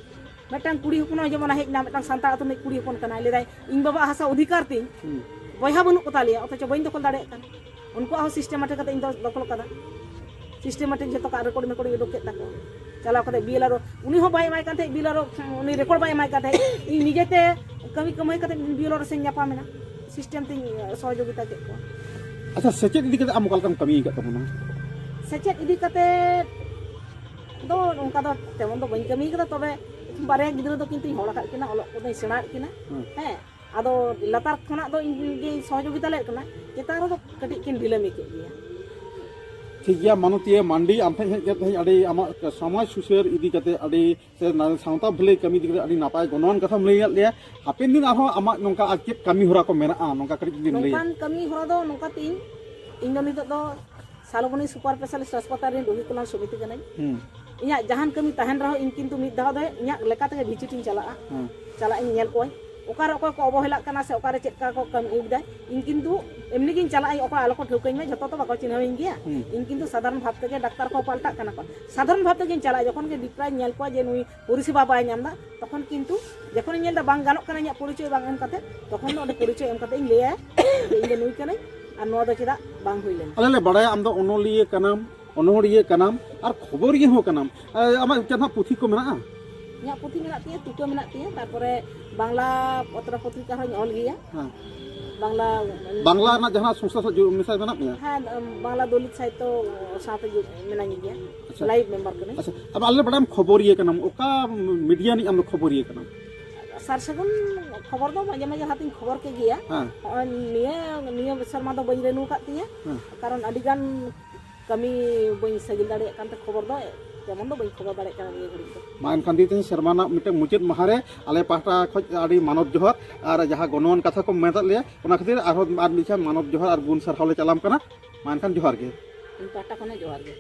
ᱢᱤᱫᱴᱟᱝ ᱠᱩᱲᱤ ᱦᱚᱯᱚᱱ ᱦᱚᱸ ᱡᱮᱢᱚᱱ ᱦᱮᱡ ᱮᱱᱟ, ᱢᱤᱫᱴᱟᱝ ᱥᱟᱱᱛᱟᱲ ᱟᱹᱛᱩ ᱨᱤᱱᱤᱡ ᱠᱩᱲᱤ ᱦᱚᱯᱚᱱ ᱠᱟᱱᱟᱭ, ᱞᱟᱹᱭᱫᱟᱭ, "ᱤᱧ ᱵᱟᱵᱟᱣᱟᱜ ᱦᱟᱥᱟ ᱚᱫᱷᱤᱠᱟᱨ ᱛᱤᱧ, ᱦᱩᱸ᱾ ᱵᱚᱭᱦᱟ ᱵᱟᱹᱱᱩᱜ ᱠᱚ ᱛᱟᱞᱮᱭᱟ, ᱚᱛᱷᱚᱪᱚ ᱵᱟᱹᱧ ᱫᱚᱠᱷᱚᱞ ᱫᱟᱲᱮᱭᱟᱜ ᱠᱟᱱᱟ, ᱩᱱᱠᱩᱣᱟᱜ ᱦᱚᱸ ᱥᱤᱥᱴᱮᱢᱮᱴᱤᱠ ᱠᱟᱛᱮ ᱤᱧ ᱫᱚ ᱫᱚᱠᱷᱚᱞ ᱠᱟᱫᱟ, ᱥᱤᱥᱴᱮᱢᱮᱴᱤᱠ ᱡᱷᱚᱛᱚ ᱠᱟᱜ ᱨᱮᱠᱚᱨᱰ ᱢᱮᱠᱚᱨᱰ ᱤᱧ ᱩᱰᱩᱠ ᱠᱮᱫ ᱛᱟᱠᱚᱣᱟ, ᱪᱟᱞᱟᱣ ᱠᱟᱛᱮ ᱵᱤ ᱮᱞ ᱟᱨ ᱳ, ᱩᱱᱤ ᱦᱚᱸ ᱵᱟᱭ ᱮᱢᱟᱭ ᱠᱟᱱ ᱛᱟᱦᱮᱸᱫ, ᱵᱤ ᱮᱞ ᱟᱨ ᱳ ᱩᱱᱤ ᱨᱮᱠᱚᱨᱰ ᱵᱟᱭ ᱮᱢᱟᱭ ᱠᱟᱱ ᱛᱟᱦᱮᱸᱫ, ᱤᱧ ᱱᱤᱡᱮᱛᱮ ᱠᱟᱹᱢᱤ ᱠᱟᱹᱢᱟᱹᱭ ᱠᱟᱛᱮ ᱵᱤ ᱮᱞ ᱟᱨ ᱳ ᱥᱮᱧ ᱧᱟᱯᱟᱢ ᱮᱱᱟ, ᱥᱤᱥᱴᱮᱢ ᱛᱤᱧ ᱥᱚᱦᱚᱡᱳᱜᱤᱛᱟ ᱠᱮᱫ ᱠᱚᱣᱟ᱾" ᱟᱪᱪᱷᱟ, ᱥᱮᱪᱮᱫ ᱤᱫᱤ ᱠᱟᱛᱮ ᱟᱢ ᱚᱠᱟ ᱞᱮᱠᱟᱢ ᱠᱟᱹᱢᱤ ᱟᱠᱟᱫ ᱛᱟᱵᱚᱱᱟ? ᱥᱮᱪᱮᱫ ᱤᱫᱤ ᱠᱟᱛᱮ ᱫᱚ ᱚᱱᱠᱟ ᱫᱚ ᱛᱮᱢᱚᱱ ᱫᱚ ᱵᱟᱹᱧ ᱠᱟᱹᱢᱤ ᱠᱟᱫᱟ, ᱛᱚᱵᱮ ᱵᱟᱨᱭᱟ ᱜᱤᱫᱽᱨᱟᱹ ᱫᱚ ᱠᱤᱱᱛᱩᱧ ᱦᱚᱲ ᱟᱠᱟᱫ ᱠᱤᱱᱟ, ᱚᱞᱚᱜ ᱠᱚᱫᱚᱧ ᱥᱮᱬᱟ ᱟᱫ ᱠᱤᱱᱟ᱾ ᱦᱩᱸ᱾ ᱦᱮᱸ, ᱟᱫᱚ ᱞᱟᱛᱟᱨ ᱠᱷᱚᱱᱟᱜ ᱫᱚ ᱤᱧ ᱜᱤᱧ ᱥᱚᱦᱚᱡᱳᱜᱤᱛᱟ ᱞᱮᱫ ᱠᱟᱱᱟ, ᱪᱮᱛᱟᱱ ᱨᱮᱫᱚ ᱠᱟᱹᱴᱤᱡ ᱠᱤᱱ ᱰᱷᱤᱞᱟᱹᱢᱤ ᱠᱮᱫ ᱜᱮᱭᱟ᱾ ᱴᱷᱤᱠ ᱜᱮᱭᱟ, ᱢᱟᱱᱚᱛᱤᱭᱟᱹ ᱢᱟᱱᱰᱤ, ᱟᱢ ᱴᱷᱮᱱ ᱦᱮᱡ ᱠᱟᱛᱮ ᱟᱹᱰᱤ ᱟᱢᱟᱜ ᱥᱚᱢᱟᱡᱽ ᱥᱩᱥᱟᱹᱨ ᱤᱫᱤ ᱠᱟᱛᱮ ᱟᱹᱰᱤ, ᱥᱮ ᱱᱟ-, ᱥᱟᱶᱛᱟ ᱵᱷᱟᱹᱞᱟᱹᱭ ᱠᱟᱹᱢᱤ ᱤᱫᱤ ᱠᱟᱛᱮ ᱟᱹᱰᱤ ᱱᱟᱯᱟᱭ ᱜᱚᱱᱚᱝ ᱠᱟᱛᱷᱟᱢ ᱞᱟᱹᱭ ᱟᱫ ᱞᱮᱭᱟ᱾ ᱦᱟᱯᱮᱱ ᱫᱤᱱ ᱟᱨᱦᱚᱸ ᱟᱢᱟᱜ ᱱᱚᱝᱠᱟ ᱟᱨ ᱪᱮᱫ ᱠᱟᱹᱢᱤ ᱦᱚᱨᱟ ᱠᱚ ᱢᱮᱱᱟᱜᱼᱟ, ᱱᱚᱝᱠᱟ ᱠᱟᱹᱴᱤᱡ ᱡᱩᱫᱤᱢ ᱞᱟᱹᱭᱟ? ᱱᱚᱝᱠᱟᱱ ᱠᱟᱹᱢᱤ ᱦᱚᱨᱟ ᱫᱚ ᱱᱚᱝᱠᱟ ᱛᱤᱧ, ᱤᱧ ᱫᱚ ᱱᱤᱛᱚᱜ ᱫᱚ ᱥᱟᱞᱵᱚᱱᱤ ᱥᱩᱯᱟᱨ ᱥᱯᱮᱥᱟᱞᱤᱥᱴ ᱦᱟᱥᱯᱟᱛᱟᱞ ᱨᱮᱱ ᱨᱳᱜᱤ ᱠᱚᱞᱭᱟᱱ ᱥᱚᱢᱤᱛᱤ ᱠᱟᱹᱱᱟᱹᱧ᱾ ᱦᱩᱸ᱾ ᱤᱧᱟᱹᱜ ᱡᱟᱦᱟᱱ ᱠᱟᱹᱢᱤ ᱛᱟᱦᱮᱱ ᱨᱮᱦᱚᱸ, ᱤᱧ ᱠᱤᱱᱛᱩ ᱢᱤᱫ ᱫᱷᱟᱣ ᱫᱚ ᱤᱧᱟᱹᱜ ᱞᱮᱠᱟ ᱛᱮᱜᱮ ᱵᱷᱤᱡᱤᱴ ᱤᱧ ᱪᱟᱞᱟᱜᱼᱟ᱾ ᱦᱩᱸ᱾ ᱪᱟᱞᱟᱜ ᱤᱧ ᱧᱮᱞ ᱠᱚᱣᱟᱧ, ᱚᱠᱟᱨᱮ ᱚᱠᱚᱭ ᱠᱚ ᱚᱵᱚᱦᱮᱞᱟᱜ ᱠᱟᱱᱟ ᱥᱮ ᱚᱠᱟᱨᱮ ᱪᱮᱫ ᱞᱮᱠᱟ ᱠᱚ ᱠᱟᱹᱢᱤ ᱤᱫᱤᱭᱮᱫᱟ᱾ ᱤᱧ ᱠᱤᱱᱛᱩ ᱮᱢᱱᱤ ᱜᱤᱧ ᱪᱟᱞᱟᱜᱼᱟ, ᱚᱠᱚᱭ ᱟᱞᱚ ᱠᱚ ᱴᱷᱟᱹᱣᱠᱟᱹᱧ ᱢᱟ, ᱡᱷᱚᱛᱚ ᱛᱚ ᱵᱟᱠᱚ ᱪᱤᱱᱦᱟᱹᱣᱤᱧ ᱜᱮᱭᱟ᱾ ᱦᱩᱸ᱾ ᱤᱧ ᱠᱤᱱᱛᱩ ᱥᱟᱫᱷᱟᱨᱚᱱ ᱵᱷᱟᱵᱽ ᱛᱮᱜᱮ ᱰᱟᱠᱛᱟᱨ ᱠᱚ ᱯᱟᱞᱴᱟᱜ ᱠᱟᱱᱟ ᱠᱚ, ᱥᱟᱫᱷᱟᱨᱚᱱ ᱵᱷᱟᱵᱽ ᱛᱮᱜᱤᱧ ᱪᱟᱞᱟᱜᱼᱟ᱾ ᱡᱚᱠᱷᱚᱱ ᱜᱮ ᱰᱤᱯᱨᱟᱭᱤᱧ ᱧᱮᱞ ᱠᱚᱣᱟ ᱡᱮ ᱱᱩᱭ ᱯᱚᱨᱤᱥᱮᱵᱟ ᱵᱟᱭ ᱧᱟᱢ ᱮᱫᱟ, ᱛᱚᱠᱷᱚᱱ ᱠᱤᱱᱛᱩ ᱡᱚᱠᱷᱚᱱᱤᱧ ᱧᱮᱞ ᱮᱫᱟ ᱵᱟᱝ ᱜᱟᱱᱚᱜ ᱠᱟᱱᱟ ᱤᱧᱟᱹᱜ ᱯᱚᱨᱤᱪᱚᱭ ᱵᱟᱝ ᱮᱢ ᱠᱟᱛᱮ, ᱛᱚᱠᱷᱚᱱ ᱫᱚ ᱚᱸᱰᱮ ᱯᱚᱨᱤᱪᱚᱭ ᱮᱢ ᱠᱟᱛᱮ ᱤᱧ ᱞᱟᱹᱭᱟ ᱡᱮ ᱤᱧ ᱫᱚ ᱱᱩᱭ ᱠᱟᱹᱱᱟᱹᱧ ᱟᱨ ᱱᱚᱣᱟ ᱫᱚ ᱪᱮᱫᱟᱜ ᱵᱟᱝ ᱦᱩᱭ ᱞᱮᱱᱟ᱾ ᱟᱞᱮ ᱞᱮ ᱵᱟᱲᱟᱭᱟ ᱟᱢ ᱫᱚ ᱚᱱᱚᱞᱤᱭᱟᱹ ᱠᱟᱱᱟᱢ, ᱚᱱᱚᱲᱦᱤᱭᱟᱹ ᱠᱟᱱᱟᱢ ᱟᱨ ᱠᱷᱚᱵᱚᱨᱤᱭᱟᱹ ᱦᱚᱸ ᱠᱟᱱᱟᱢ᱾ ᱮ, ᱟᱢᱟᱜ ᱡᱟᱦᱟᱸ ᱯᱩᱛᱷᱤ ᱠᱚ ᱢᱮᱱᱟᱜᱼᱟ? ᱤᱧᱟᱹᱜ ᱯᱩᱛᱷᱤ ᱢᱮᱱᱟᱜ ᱛᱤᱧᱟᱹ, ᱛᱩᱠᱟᱹ ᱢᱮᱱᱟᱜ ᱛᱤᱧᱟᱹ, ᱛᱟᱨᱯᱚᱨᱮ ᱵᱟᱝᱞᱟ ᱯᱚᱛᱨᱚ ᱯᱚᱛᱨᱤᱠᱟ ᱦᱚᱸᱧ ᱚᱞ ᱜᱮᱭᱟ᱾ ᱦᱮᱸ᱾ ᱵᱟᱝᱞᱟ, ᱵᱟᱝᱞᱟ ᱨᱮᱱᱟᱜ ᱡᱟᱦᱟᱸ ᱥᱚᱝᱥᱛᱷᱟ ᱥᱟᱶ ᱡᱩ-, ᱢᱮᱥᱟ ᱢᱮᱱᱟᱜ ᱢᱮᱭᱟ? ᱦᱮᱸ, ᱵᱟᱝᱞᱟ ᱫᱚᱞᱤᱛ ᱥᱟᱦᱤᱛᱛᱚ ᱥᱟᱶᱛᱮ ᱡᱩ-, ᱢᱮᱱᱟᱧ ᱜᱮᱭᱟ᱾ ᱟᱪᱪᱷᱟ᱾ ᱞᱟᱭᱤᱵᱷ ᱢᱮᱢᱵᱟᱨ ᱠᱟᱹᱱᱟᱹᱧ᱾ ᱟᱪᱪᱷᱟ, ᱟᱫᱚ ᱟᱞᱮ ᱵᱟᱲᱟᱭᱟᱢ ᱠᱷᱚᱵᱚᱨᱤᱭᱟᱹ ᱠᱟᱱᱟᱢ, ᱚᱠᱟ ᱢᱤᱰᱤᱭᱟ ᱨᱤᱱᱤᱡ ᱟᱢ ᱫᱚ ᱠᱷᱚᱵᱚᱨᱤᱭᱟᱹ ᱠᱟᱱᱟᱢ? ᱥᱟᱨ ᱥᱟᱹᱜᱩᱱ ᱠᱷᱚᱵᱚᱨ ᱫᱚ ᱢᱟᱡᱷᱮ ᱢᱟᱡᱷᱮ ᱞᱟᱦᱟᱛᱤᱧ ᱠᱷᱚᱵᱚᱨ ᱠᱮᱫ ᱜᱮᱭᱟ᱾ ᱦᱮᱸ᱾ ᱱᱚᱜᱼᱚᱭ ᱱᱤᱭᱟᱹ, ᱱᱤᱭᱟᱹ ᱥᱮᱨᱢᱟ ᱫᱚ ᱵᱟᱹᱧ ᱨᱮᱱᱩ ᱟᱠᱟᱫ ᱛᱤᱧᱟᱹ᱾ ᱦᱮᱸ᱾ ᱠᱟᱨᱚᱱ ᱟᱹᱰᱤ ᱜᱟᱱ ᱠᱟᱹᱢᱤ ᱵᱟᱹᱧ ᱥᱟᱹᱜᱤᱞ ᱫᱟᱲᱮᱭᱟᱜ ᱠᱟᱱᱛᱮ ᱠᱷᱚᱵᱚᱨ ᱫᱚ ᱛᱮᱢᱚᱱ ᱫᱚ ᱵᱟᱹᱧ ᱠᱷᱚᱵᱚᱨ ᱫᱟᱲᱮᱭᱟᱜ ᱠᱟᱱᱟ ᱱᱤᱭᱟᱹ ᱜᱷᱟᱹᱲᱤᱡ ᱫᱚ᱾ ᱢᱟ ᱮᱱᱠᱷᱟᱱ ᱫᱤ, ᱛᱮᱦᱮᱧ ᱥᱮᱨᱢᱟ ᱨᱮᱱᱟᱜ ᱢᱤᱫᱴᱮᱱ ᱢᱩᱪᱟᱹᱫ ᱢᱟᱦᱟ ᱨᱮ ᱟᱞᱮ ᱯᱟᱦᱴᱟ ᱠᱷᱚᱱ ᱟᱹᱰᱤ ᱢᱟᱱᱚᱛ ᱡᱚᱦᱟᱨ, ᱟᱨ ᱡᱟᱦᱟᱸ ᱜᱚᱱᱚᱝᱟᱱ ᱠᱟᱛᱷᱟ ᱠᱚ ᱢᱮᱛᱟᱫ ᱞᱮᱭᱟ, ᱚᱱᱟ ᱠᱷᱟᱹᱛᱤᱨ ᱟᱨᱦᱚᱸ ᱟᱨ ᱢᱤᱫ ᱫᱷᱟᱣ ᱢᱟᱱᱚᱛ ᱡᱚᱦᱟᱨ ᱟᱨ ᱜᱩᱱ ᱥᱟᱨᱦᱟᱣ ᱞᱮ ᱪᱟᱞᱟᱢ ᱠᱟᱱᱟ᱾ ᱢᱟ ᱮᱱᱠᱷᱟᱱ ᱡᱚᱦᱟᱨ ᱜᱮ᱾ ᱤᱧ ᱯᱟᱦᱴᱟ ᱠᱷᱚᱱ ᱦᱚᱸ ᱡᱚᱦᱟᱨ ᱜᱮ᱾